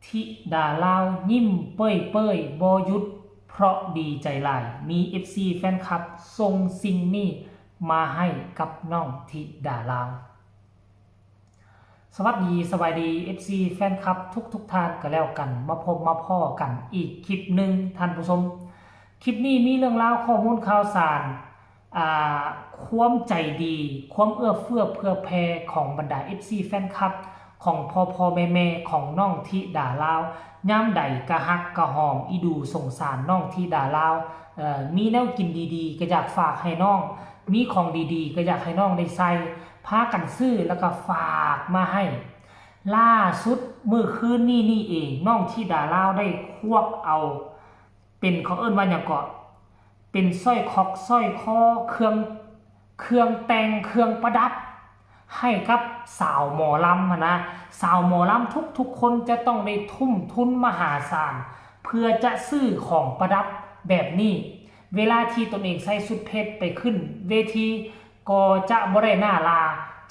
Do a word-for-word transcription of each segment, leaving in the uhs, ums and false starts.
ธิดาลาวยิ้มเป้ยๆ บ่หยุดเพราะดีใจหลาย มีเอฟซีแฟนคลับส่งสิ่งนี้มาให้กับน้องธิดาลาว สวัสดี สบายดี เอฟซีแฟนคลับทุกๆ ท่านก็แล้วกัน มาพบมาพ้อกันอีกคลิปหนึ่งท่านผู้ชม คลิปนี้มีเรื่องราวข้อมูลข่าวสาร อ่า ความใจดี ความเอื้อเฟื้อเผื่อแผ่ของบรรดา เอฟซี แฟนคลับ ของพ่อพ่อแม่แม่ของน้องธิดาลาว ยามใดกะฮักกะหอมอีดูสงสารน้องธิดาลาว เอ่อ มีแนวกินดีๆ ก็อยากฝากให้น้อง มีของดีๆ ก็อยากให้น้องได้ใส่ พากันซื้อแล้วก็ฝากมาให้ ล่าสุดมื้อคืนนี้นี่เอง น้องธิดาลาวได้ควักเอา เป็นเขาเอิ้นว่าหยังเกาะ เป็นสร้อยคอกสร้อยคอ เครื่อง เครื่องแต่งเครื่องประดับ ให้กับสาวหมอลำหั้นนะ สาวหมอลำทุกๆ คนจะต้องได้ทุ่มทุนมหาศาล เพื่อจะซื้อของประดับแบบนี้ เวลาที่ตนเองใส่ชุดเพชรไปขึ้นเวที ก็จะบ่ได้หน้าลา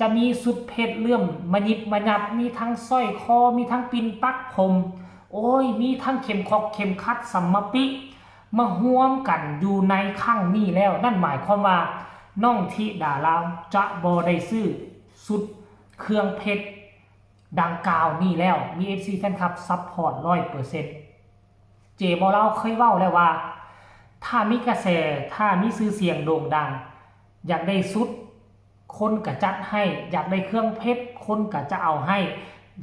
จะมีชุดเพชรเลื่อมมะยิบมะยับ มีทั้งสร้อยคอ มีทั้งปิ่นปักผม โอ้ย มีทั้งเข็มขอกเข็มขัดสัมมะปิ มาร่วมกันอยู่ในครั้งนี้แล้ว นั่นหมายความว่าน้องธิดาลาวจะบ่ได้ซื้อชุดเครื่องเพชรดังกล่าวนี้แล้ว มี เอฟซี แฟนคลับซัพพอร์ตร้อยเปอร์เซ็นต์ เจหมอลาวเคยเว้าแล้วว่า ถ้ามีกระแส ถ้ามีชื่อเสียงโด่งดัง อยากได้ชุด คนก็จัดให้ อยากได้เครื่องเพชร คนก็จะเอาให้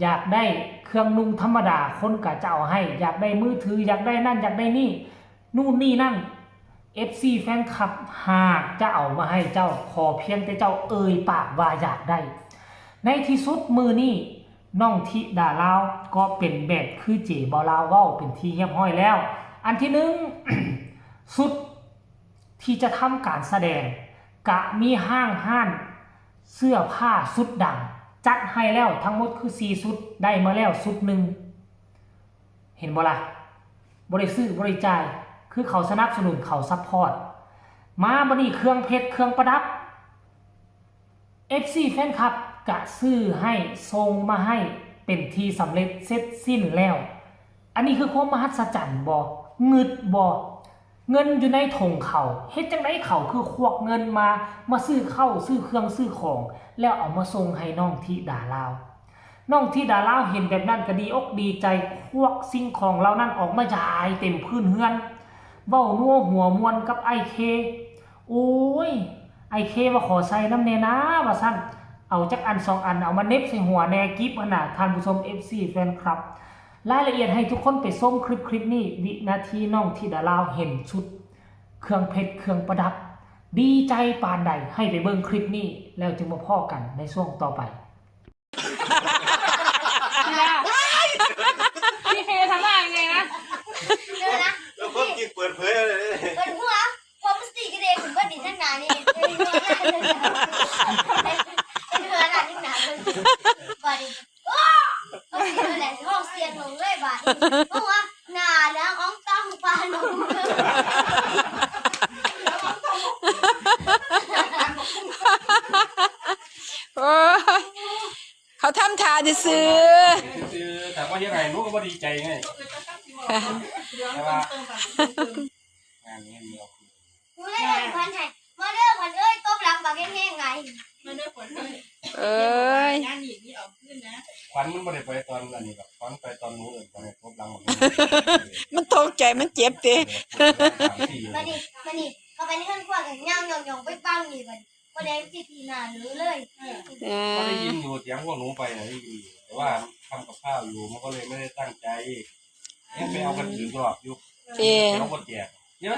อยากได้เครื่องนุ่งธรรมดา คนก็จะเอาให้ อยากได้มือถือ อยากได้นั่น อยากได้นี่ นู่นนี่นั่น เอฟซี แฟนคลับหากจะเอามาให้เจ้า ขอเพียงแต่เจ้าเอ่ยปากว่าอยากได้ ในที่สุดมื้อนี้ น้องธิดาลาวก็เป็นแบบคือเจหมอลาวเว้าเป็นที่เรียบร้อยแล้ว อันที่หนึ่ง ชุดที่จะทำการแสดง กะมีห้างฮ้านเสื้อผ้าชุดดัง จัดให้แล้วทั้งหมดคือสี่ชุด ได้มาแล้วชุดหนึ่ง เห็นบ่ล่ะ บ่ได้ซื้อบ่ได้จ่าย คือเขาสนับสนุนเขาซัพพอร์ต มาบัดนี้เครื่องเพชรเครื่องประดับ เอฟซี แฟนคลับกะซื้อให้ส่งมาให้เป็นที่สำเร็จเสร็จสิ้นแล้ว อันนี้คือความมหัศจรรย์บ่ งึดบ่ เงินอยู่ในถุงเขา เฮ็ดจั่งใดเขาคือควักเงินมา มาซื้อข้าวซื้อเครื่องซื้อของ แล้วเอามาส่งให้น้องธิดาลาว น้องธิดาลาวเห็นแบบนั้นก็ดีอกดีใจ ควักสิ่งของเหล่านั้นออกมาหยายเต็มพื้นเฮือน เว้านัวหัวม่วนกับอ้ายเค โอ้ย อ้ายเคว่าขอใส่นำแน่นะ ว่าซั่น เอาจักอันสองอัน เอามาเหน็บใส่หัวแน่ กิฟหั้นน่ะ ท่านผู้ชม เอฟซี แฟนคลับ รายละเอียดให้ทุกคนไปชมคลิปคลิปนี้ วินาทีน้องธิดาลาวเห็นชุด เครื่องเพชรเครื่องประดับ ดีใจปานใด ให้ไปเบิ่งคลิปนี้ แล้วจึงมาพ้อกันในช่วงต่อไป พี่เคทำหน้ายังไงนะ เดี๋ยวนะ แล้วความจริงเปิดเผยเลย เปิดหัว ความรู้สึกกระเดะขึ้นเบิดนี่ทั้งหนานี่ เป็นหัวหน้า เป็นหัวหน้าทั้งหนาเลย บาดนี้ โอ้ เอาสิเลยแหละ ห้องเสียงลงเลยบาดนี้ เพราะว่าหน้าเหลืองอ่องต้องปานหนุ่ม โอ้ย เขาทำท่าซื่อๆ ซื่อๆ แต่ว่ายังไงหนูก็บ่ดีใจไง แต่ว่า งานนี้มันเอาคืน หนูได้เงินพันไทย มาเด้อขวัญเอ้ย ตบหลังบักแห้งๆไง มาเด้อขวัญเอ้ย เอ้ย งานหนีบนี่เอาคืนนะ ขวัญมันบ่ได้ไปตอนอันนี้หรอก ขวัญไปตอนหนูเอิ้นขวัญให้ตบหลังบักแห้ง มันตกใจ มันเจ็บติ มานี่ มานี่ เข้าไปในเฮือนครัวกัน ย่างหย่องๆไปปังนี่บัดนี้ บ่ได้สิตีหน้าหนูเลย เออ ก็ได้ยินอยู่เสียงพวกหนูไปน่ะ ได้ยินอยู่ แต่ว่าทำกับข้าวอยู่ มันก็เลยไม่ได้ตั้งใจ ยังไปเอาคนอื่นรอบอยู่ เออ เดี๋ยวก็แจก เดี๋ยว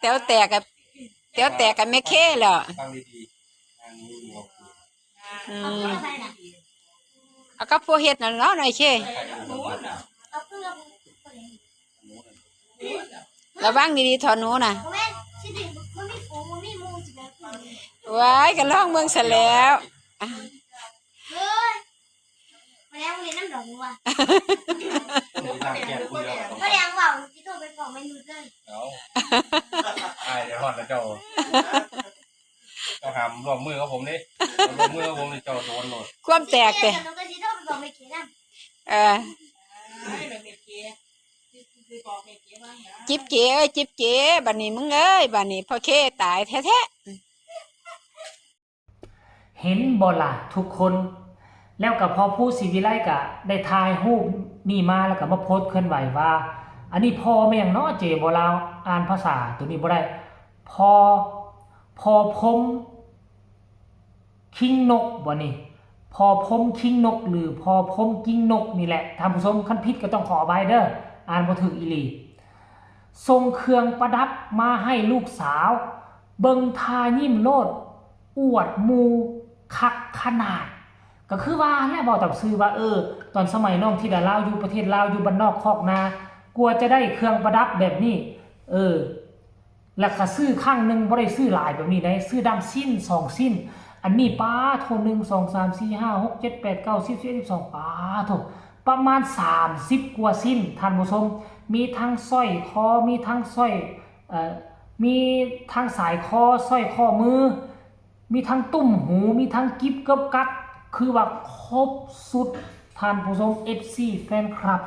แต๋วแตกกับ แต๋วแตกกับแม่เคแล้ว ฟังดีๆ งานนี้มีความสุข อืม เอากับผู้เฮ็ดนั่นเนาะนายเค ระวังดีๆ ถอนหนูน่ะ ว้าย ก็ลองเบิ่งซะแล้ว เฮ้ย มาแล้วเรียนน้ำดอกบัว มีทางแก้ผู้เดียว มาแล้วเว้า สิโทรไปฟ้องแม่นุชเลย เอา อ้ายเดี๋ยวฮอดแล้วเจ้า เจ้าห้ามร่วมมือกับผมเด้ ร่วมมือกับผมนี่เจ้าโดนโลด ความแตกเด้ หนูก็สิโทรไปบอกแม่เก๋นำ เออ เอ้ยแม่เก๋สิบอกแม่เก๋ว่าหยัง จิบเก๋เอ้ยจิบเก๋บัดนี้มึงเอ้ยบัดนี้พ่อเคตายแท้ๆ เห็นบ่ล่ะทุกคน แล้วก็พอผู้ศรีวิไลก็ได้ถ่ายรูปนี่มาแล้วก็มาโพสต์เคลื่อนไหวว่า อันนี้พอแม่นหยังเนาะ เจบ่ลาว อ่านภาษาตัวนี้บ่ได้ พอ พอพมคิงนกบ่นี่ พอพมคิงนก หรือพอพมกิงนกนี่แหละ ท่านผู้ชม คันผิดก็ต้องขออภัยเด้อ อ่านบ่ถูกอีหลี ส่งเครื่องประดับมาให้ลูกสาว เบิ่งท่ายิ้มโลด อวดหมู่คักขนาด ก็คือว่าแหละ เว้าตามซื่อว่า เออ ตอนสมัยน้องธิดาลาวอยู่ประเทศลาว อยู่บ้านนอกคอกนา กว่าจะได้เครื่องประดับแบบนี้ เออ แล้วก็ซื้อครั้งหนึ่งบ่ได้ซื้อหลายแบบนี้ได้ ซื้อดำชิ้นสองชิ้น อันนี้ป๊าโถ หนึ่ง สอง สาม สี่ ห้า หก เจ็ด แปด เก้า สิบ สิบเอ็ด สิบสอง ป๊าโถ ประมาณ สามสิบ กว่าชิ้น ท่านผู้ชม มีทั้งสร้อยคอ มีทั้งสร้อย เอ่อ มีทั้งสายคอ สร้อยข้อมือ มีทั้งตุ้มหู มีทั้งกิบเกิบกัก คือว่าครบสุด ท่านผู้ชม เอฟซี แฟนคลับ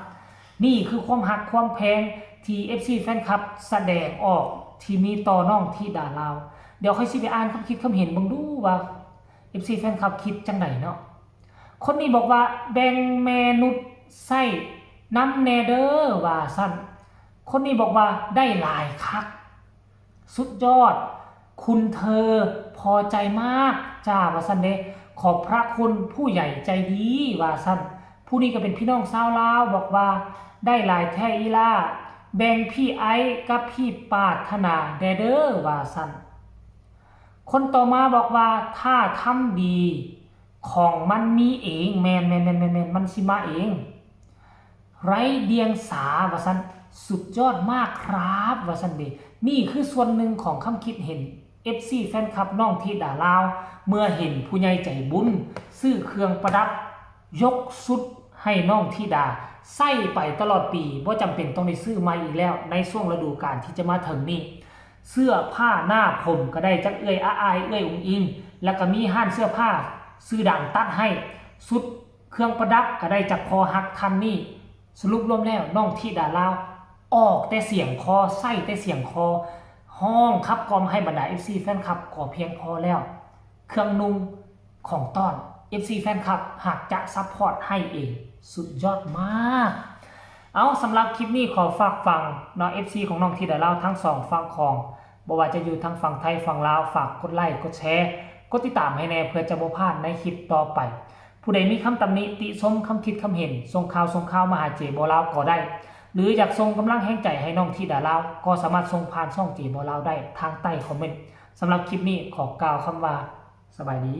นี่คือความฮักความแพงที่ เอฟซี แฟนคลับ แสดงออกที่มีต่อน้องธิดาลาว เดี๋ยวค่อยสิไปอ่านคำคิดคำเห็นเบิ่งดูว่า เอฟซี แฟนคลับคิดจังใดเนาะ คนนี้บอกว่าแบ่งแม่นุชใส่นำแน่เด้อว่าซั่น คนนี้บอกว่าได้หลายคัก สุดยอด คุณเธอพอใจมากจ้าว่าซั่นเด้ ขอบพระคุณผู้ใหญ่ใจดีว่าซั่น ผู้นี้ก็เป็นพี่น้องชาวลาวบอกว่าได้หลายแท้อีหล่า แบ่งพี่ไอซ์กับพี่ปรารถนาแด่เด้อว่าซั่น คนต่อมาบอกว่าถ้าทำดีของมันมีเอง แม่นแม่นแม่นแม่นแม่น มันสิมาเอง ไร้เดียงสาว่าซั่น สุดยอดมากครับว่าซั่นเด้ นี่คือส่วนหนึ่งของคำคิดเห็น เอฟซี แฟนคลับน้องธิดาลาว เมื่อเห็นผู้ใหญ่ใจบุญซื้อเครื่องประดับ ยกชุดให้น้องธิดาใส่ไปตลอดปี บ่จำเป็นต้องได้ซื้อใหม่อีกแล้ว ในช่วงฤดูกาลที่จะมาถึงนี้ เสื้อผ้าหน้าผมก็ได้จากเอื้อยอาอาย เอื้อยอุ๋งอิง แล้วก็มีร้านเสื้อผ้าชื่อดังตัดให้ ชุดเครื่องประดับก็ได้จากพ่อฮักท่านนี้ สรุปรวมแล้วน้องธิดาลาว ออกแต่เสียงคอ ใส่แต่เสียงคอ ฮ้องขับกล่อมให้บรรดา เอฟซี แฟนคลับก็เพียงพอแล้ว เครื่องนุ่งของต้อน เอฟซี แฟนคลับหากจะซัพพอร์ตให้เอง สุดยอดมาก เอา สำหรับคลิปนี้ขอฝากฟังเนาะ เอฟซี ของน้องธิดาลาวทั้งสองฝั่งของ บ่ว่าจะอยู่ทางฝั่งไทยฝั่งลาว ฝากกดไลค์กดแชร์ กดติดตามให้แน่เพื่อจะบ่พลาดในคลิปต่อไป ผู้ใดมีคำตำหนิติชม คำคิดคำเห็น ส่งข่าวส่งข่าวมาหาเจบ่ลาวก็ได้ หรืออยากส่งกำลังแฮงใจให้น้องธิดาลาว ก็สามารถส่งผ่านช่องเจบ่ลาวได้ทางใต้คอมเมนต์ สำหรับคลิปนี้ขอกล่าวคำว่า สบายดี